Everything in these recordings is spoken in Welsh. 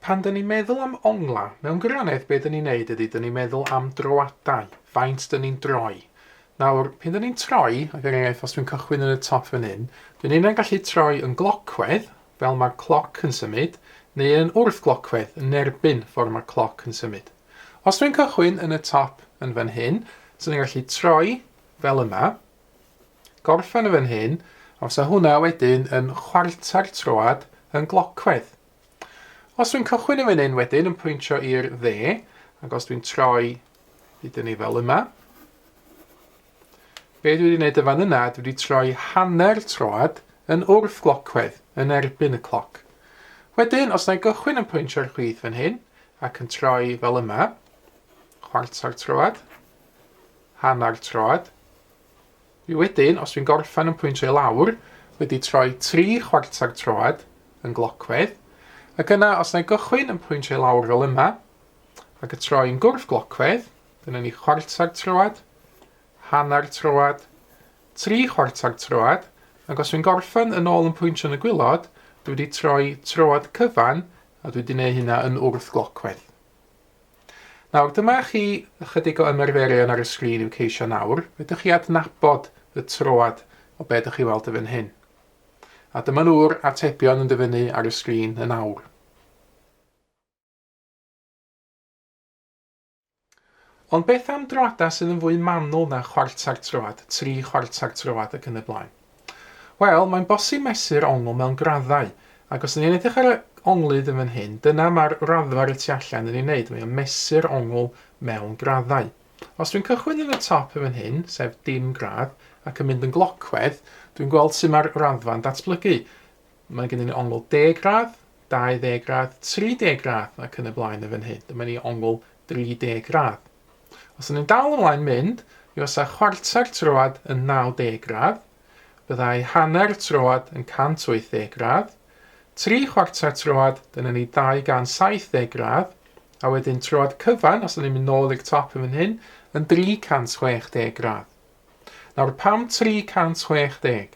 Pan dyn ni'n meddwl am ongla, mewn gwirionedd be dyn ni'n neud ydy dyn ni'n meddwl am droadau, faint dyn ni'n droi. Nawr, pan dyn ni'n troi, ac er enghraifft os dwi'n cychwyn yn y top fan hyn, dwi'n unai'n gallu troi yn glocwedd, fel mae'r cloc yn symud, neu yn wrthglocwedd, yn erbyn ffordd mae'r cloc yn symud. Os dwi'n cychwyn yn y top yn fan hyn, so ni'n gallu troi fel yma, gorffen yn fan hyn, a fysa hwnna wedyn yn chwarter troad yn glocwedd. Os dwi'n cychwyn yn fan hyn wedyn yn pwyntio i'r dde, ac os dwi'n troi hyd ni fel yma, be dwi wedi gwneud y fan yna, dwi wedi troi hanner troad yn wrth glocwedd, yn erbyn y cloc. Wedyn, os na i gychwyn yn pwyntio'r chwith fan hyn, ac yn troi fel yma, chwarter troad, hanner troad, Dwi wedyn, os dwi'n gorffen yn pwyntio i lawr, wedi troi 3/4 troad yn glocwedd, ac yna os na i gychwyn yn pwyntio i lawr fel yma, ac y troi yn gwrth glocwedd, dyna ni chwarter troad, hanner troad, 3/4 troad, ac os dwi'n gorffen yn ôl yn pwyntio yn y gwylod, dwi wedi troi troad cyfan, a dwi wedi gwneud hynna yn wrth glocwedd. Nawr, dyma chi ychydig o ymarferion ar y sgrin i'w ceisio nawr. Fedrwch chi adnabod y troad o be ydych chi weld y fan hyn. A dyma nhw'r atebion yn dyfynnu ar y sgrin yn awr. Ond beth am droadau sydd yn fwy manwl na chwarter troad, 3/4 troad ac yn y blaen? Wel, mae'n bosib mesur ongl mewn graddau, ac os ni'n edrych ar y onglydd yn fan hyn, dyna mae'r raddfa ar y tu allan yn ei wneud, mae o'n mesur ongl mewn graddau. Os dwi'n cychwyn yn y top yn fan hyn, sef dim gradd, ac yn mynd yn glocwedd, dwi'n gweld sut mae'r raddfa'n datblygu. Mae gennym ni ongl 10 gradd, 20 gradd, 30 gradd ac yn y blaen yn fan hyn. Dyma ni ongl 30 gradd. Os ydyn ni'n dal ymlaen mynd, mi fysa chwarter troad yn 90 gradd, byddai hanner troad yn 180 gradd, tri chwarter troad, dyna ni 270 gradd, a wedyn troad cyfan, os ydyn ni'n mynd nôl i'r top yn fan hyn, yn 360 gradd. Nawr, pam 360?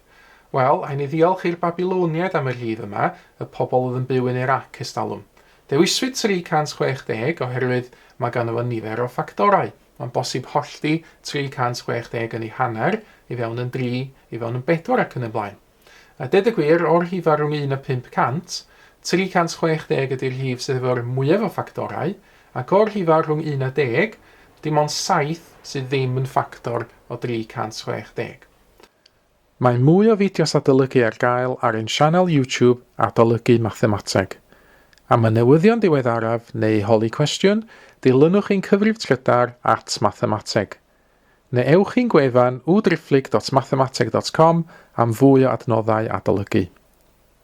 Wel, rhaid ni ddiolch i'r Babiloniaid am y rhif yma, y pobl oedd yn byw yn Iraq estalwm. Dewiswyd 360 oherwydd mae ganddo fo nifer o ffactorau. Mae'n bosib hollti 360 yn ei hanner, i fewn yn dri, i fewn yn bedwar ac yn y blaen. A ded y gwir, o'r rhifau rhwng 1 a 500, 360 ydy'r rhif sydd efo'r mwyaf o ffactorau, ac o'r rhifau rhwng 1 a 10, dim ond 7 sydd ddim yn ffactor o 360. Mae mwy o fideos adolygu ar gael ar ein sianel YouTube Adolygu Mathemateg. Am y newyddion diweddaraf neu holi cwestiwn, dilynwch ein cyfrif trydar at mathemateg. Neu ewch i'n gwefan www.mathemateg.com am fwy o adnoddau adolygu.